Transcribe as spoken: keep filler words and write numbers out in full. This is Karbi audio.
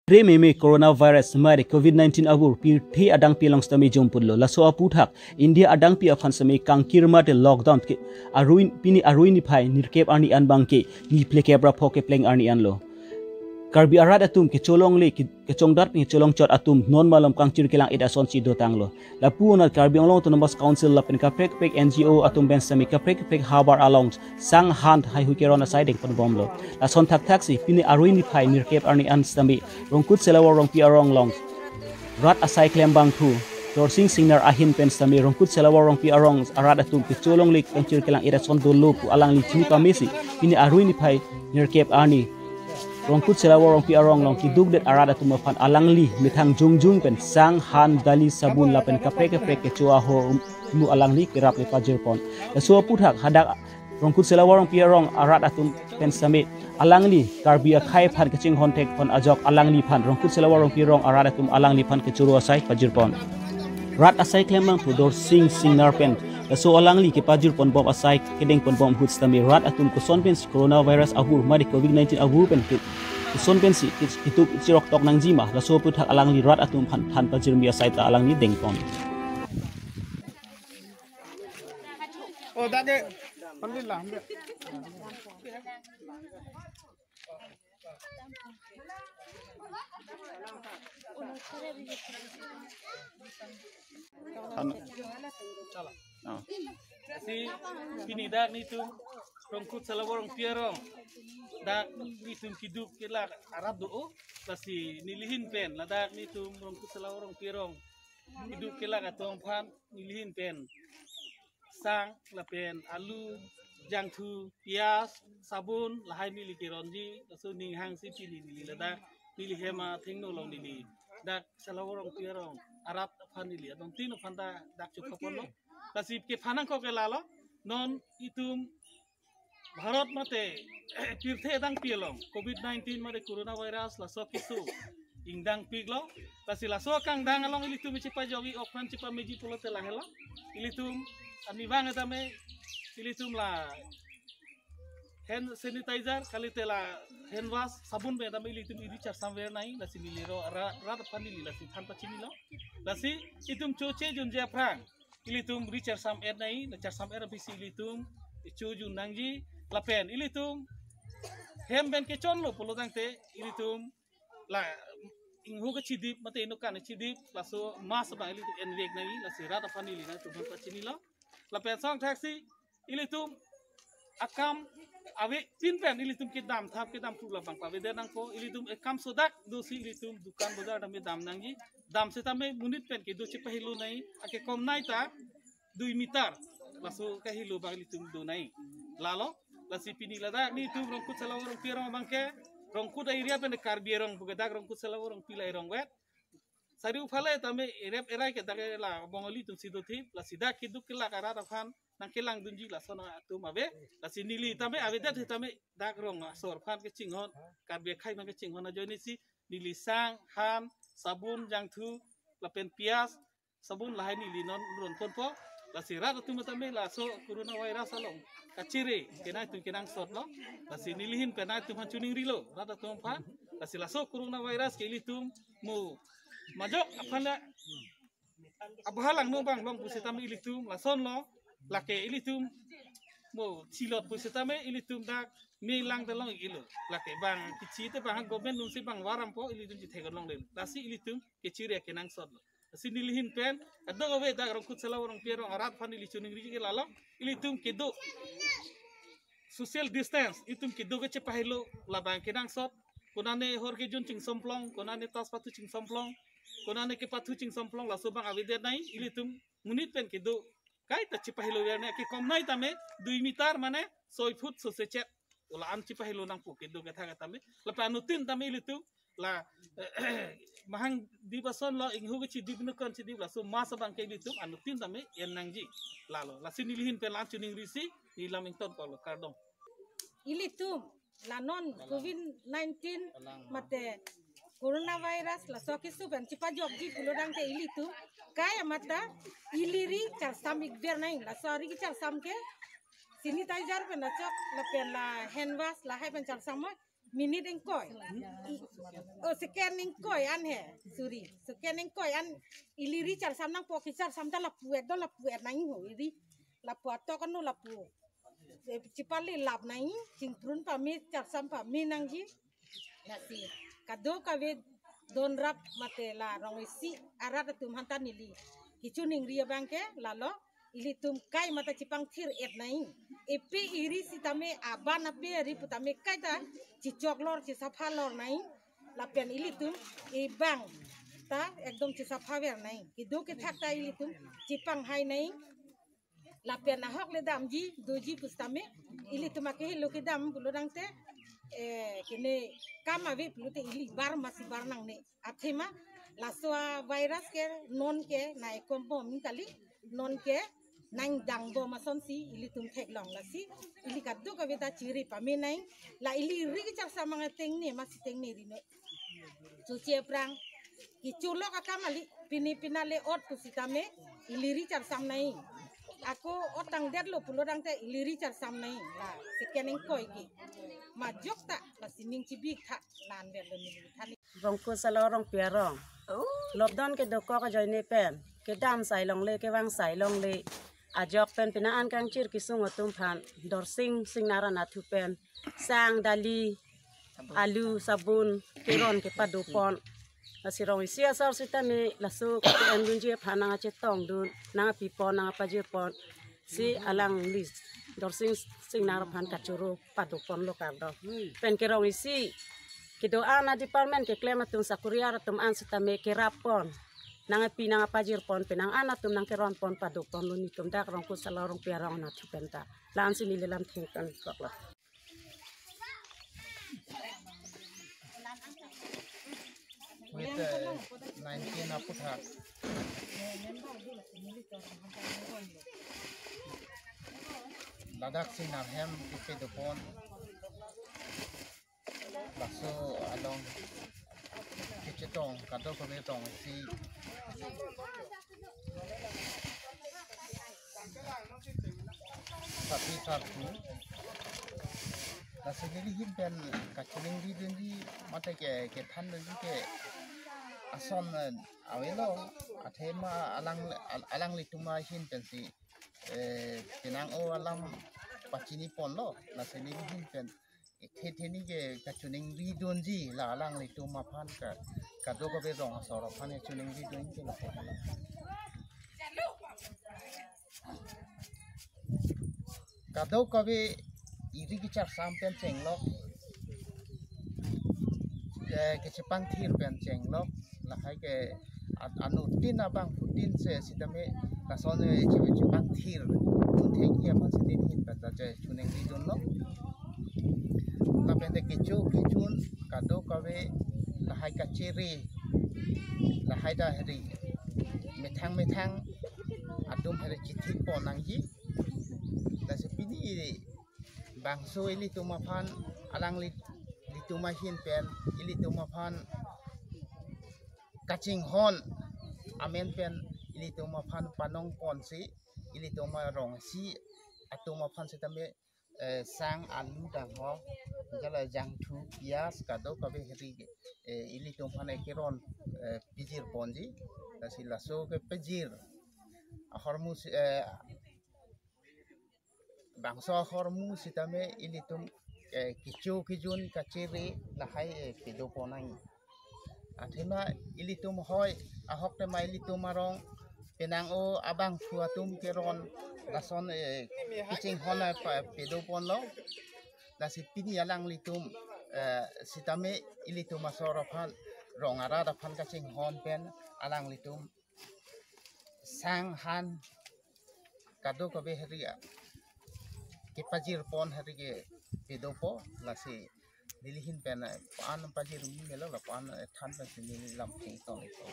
Tre meme coronavirus mari covid nineteen abur pirthe adangpi along sitame jompunlo. Laso aputhak India adangpi aphan sitame kangkir mate lockdown ke arui pini arui niphai nirkep arni an abangke ni phlikep ra phok kepleng arni anlo. Karbi arat atum kecholongle ke- kechongdat kecholongchot atum non malom kangchir kelang-et asonsi dotanglo. Lapu anat Karbi Anglong Autonomous Council lapen kaprek kaprek N G O atum pen sitame kaprek kaprek havar along sang han haihui keron asai dengponbomlo. Lason thakthaksi pini arui niphai nirkep arni an sitame Rongkut Selawar Rongpi arong along rat asai klembangthu Dorsing Singnar ahin pen sitame Rongkut Selawar Rongpi arong arat atum kecholongle kangchir kelang-et ason dolo pu alangli chini pamesi pini arui niphai nirkep arni Rongkut Selawar Rongpi arong along kedukdet arat atum aphan alangli methang jongjung pen sang han dali sabun lapen kaprek kaprek kecho ahormu alangli kerap le pajirpon. Laso aputhak hadak Rongkut Selawar Rongpi arong arat atum pen sitame alangli Karbi akhei aphan kachinghon thekpon ajok alangliphan Rongkut Selawar Rongpi arong arat atum alangliphan kechoro asai pajirpon. Rat asai klembangthu Dorsing Singnar pen laso alangli kepajirponbom asai kedengponbom ahut sitame rat atum koson pensi coronavirus abur mari covid nineteen abur pen ke- koson pensi ke- ketup chiroktok nangjima laso aputhak alangli rat atum aphan than pajirmi asai ta alangli dengpon. Oh, dage. Alhamdulillah. Ano? Oh. Si pini dak nitum Rongkut Selawar Rongpi arong dak nitum keduk kelak arat do-o, lasi nelihin pen ladak nitum Rongkut Selawar Rongpi arong keduk kelak atum aphan nelihin pen sang lapen alu, jangthu, pias, sabun lahai neli keronji, laso ning hangsi pini neli ladak neli hem athengno along neli dak Selawar Rongpi arong arat aphan neli adon tin aphan ta dak chukhaponlo. Lasi kephan nangkok ke lalo, non itum Bharat mate pirthe adangpi along covid nineteen mate coronavirus laso keso ingdangpiklo. Lasi laso kangdang along ilitum chepajokji, ok aphan chepameji pulote lahelo. Ilitum arnivang tame ilitum la hand sanitizer kalite la hand wash sabun pen tame ilitum iri charsam ver nai, lasi neli ro ra- rat aphan neli lasi than pachinilo. Lasi itum choche junje aphrang ilitum iri charsam et nai, la charsam et aphi si ilitum chojun nangji, lapen ilitum hem pen kechonlo pulo tangte ilitum la ingho kachidip mate inut kan chidip laso mask abang ilitum envek nangji, lasi rat aphan neli nangtum aphan pachinilo. Lapen song thaksi ilitum akam ave pin pen ilitum kedam thap kedam phu labang pavedet nangpo, ilitum akam sodak dosi ilitum dukan bazar tame dam nangji, dam setame monit pen kedo chepahelo nai, akekom nai ta dui meter laso kahelo abang ilitum do nai. Lalo, lasi pini ladak nitum Rongkut Selawar Rongpi arong abangke, Rongkut area pen Karbi arong pu ke dak Rongkut Selawar Rongpi la arong vet. Sari uphale tame erep erai ke dak la Bongali atum si dothip, lasi dak keduk kelak arat aphan nangkelangdunji lason atum ave, lasi neli tame avedet tame dak rong asor aphan kechinghon, Karbi akhei aphan kechinghon ajoine si neli sang, han, sabun, jangthu, lapen pias, sabun lahai neli non ronponpo, lasi rat atum tame laso coronavirus along kachere kenai atum kenangsotlo, lasi nelihin penai atum aphan choningrilo, rat atum aphan, lasi laso coronavirus ke ilitum mo majok aphan la abhalang no bang long pusitame ilitum lasonlo, lake ilitum mo chilot pusitame ilitum dak melang dalong ilo, lake bang kichi te bang government nungsi bang varampo ilitum chithek longle, lasi ilitum kechere kenangsotlo. Lasi nelihin pen kadokave dak Rongkut Selawar Rongpi arong arat aphan neli choningriji ke lalo, ilitum kedo social distance, itum kedo kechepahelo labang kenangsot, konane hor kejun chingsomplong, konane tas pathu chingsomplong, konane kepathu chingsomplong, laso abang avedet nai, ilitum monit pen kedo kaita chepahelo ver nai, akekom nai tame dui meter mane soi foot sose chet, la-an chepahelo nangpo kedo ketha tame, lapen anuttin tame ilitum la mahang dip asonlo, ingho kachidip inut kan chidip, laso mask abangke ilitum anuttin tame en nangji. Lalo, lasi nelihin pen la-an choningrisi neli lam ingtonpolo, kardom. Ilitum la non covid nineteen mate coronavirus laso keso pen chepajokji pulo tangte ilitum kai amat ta ili ri charsam ik ver nai, laso ari kecharsam ke sanitizer pen achok lapen la hand wash lahai pen charsam noi. Minute ingkoi. I-, oh, second ingkoi an he. Sorry. Second ingkoi an ili ri charsam nangpo, kecharsam ta lapu-et do, lapu-et nangji ho ili. Lapu atok ano lapu. Eh, chipali lap nangji, chingprun pame, charsam pame nangji. Lasi kadokave donrap mate la rong isi arat atum aphan ta neli kachiningri abang ke lalo, ilitum kai mate chepangthir-et nangji. Epe eri sitame aban ape eri putame kaita chechoklor chesaphalor nangji. Lapen ilitum ebang ta ekdom chesaphaver nangji. Kedo kethak ta ilitum chepanghai nangji. Lapen ahok le damji doji pusitame ilitum akehelo kedam pulo tangte, eh, kene kam ave pulote ili bar masi bar nangne. Athema laso avirus ke non ke nangkombom kali, non ke nangdangbom asonsi ilitum theklong. Lasi ili kadokave ta chiri pame nangji. La ili ri kecharsam ange tengne masi tengne ri no. Chuche prang. Kecholok akam kali, pini pina le ot pusitame ili ri charsam nangji. Ako ot tangdetlo pulo tangte ili ri charsam nangji. La second ingkoi ke. Majok ta, la sining chibik tha, lan ber lo neli tha ni. Rongkut Salo Rongpi arong. Lobdon kedokok ajoine pen kedam sai longle, kevang sai longle. Ajok pen pina an kangchir kesung atum aphan Dorsing Singnar anatthu pen sang, dali, alu, sabun keron kepadopon. Lasi rong isi asor sitame laso ke-en dunji aphan nangkachetongdun, nangkapipon, nangkapajirpon si alangli Dorsing Singnar aphan kachoro padoponlo kardom. Pen ke rong isi kedo-an adepartment keklem atum, sakuri arat atum an sitame kerappon, nangkapi nangkapajirpon, penang an atum nangkeronpon padoponlo nelitum dak Rongkut Salo Rongpi arong anatthu pen ta. La-ansi neli lam thengtang koklo. Covid nineteen aputhak ladak Singnar ahem kepadopon, laso along kechetong kadokave tong si sapi sarpu. Lasi neli ahin pen kachiningri dunji mate ke kethan dunji ke ason, eh, avelo, athema alang, al-, alanglitum ahin pensi, eh, penang o alam pachiniponlo. Lasi neli ahin pen kethe theni ke kachiningri dunji, la alanglitum aphan ka, kadokave rong asor aphan kachiningri dunji la. Kadokave eri kecharsam pen chenglok, eh, kechepangthir pen chenglok, lahai ke an-, anuttin abangphutin se sitame lason, eh, che-, chepangthir thengji aphan si neli ahin pen ta kachiningri dunlo. Lapen te kecho kejun kadokave lahai kachere, lahai ta heri methang methang atum heri chithipon nangji. Lasi pini bangso ilitum aphan, alangli-, ilitum ahin pen ilitum aphan kachinghon amen pen ilitum aphan panongponsi ilitum arong isi atum aphan sitame, eh, sang, alu, dangho, jala jangthu, pias, kadokave heri, eh, ilitum aphan keron, eh, pajirponji. Lasi laso kepajir ahormu si, eh, bangso ahormu sitame ilitum, eh, kecho kejun kachere lahai, eh, padopon nangji. Athema ilitum hoi, ahok tema ilitum arong penang o abangphu atum keron lason, eh, kachinghon, eh, pa-, padoponlo. Lasi pini alanglitum, eh, sitame ilitum asor aphan, rong arat aphan kachinghon pen alanglitum sang, han, kadokave heri a, kepajirpon heri kepadopo. Lasi neli ahin pen, eh, pan pajirmi melo, la pan, eh, than pen si neli lam thengtong ito.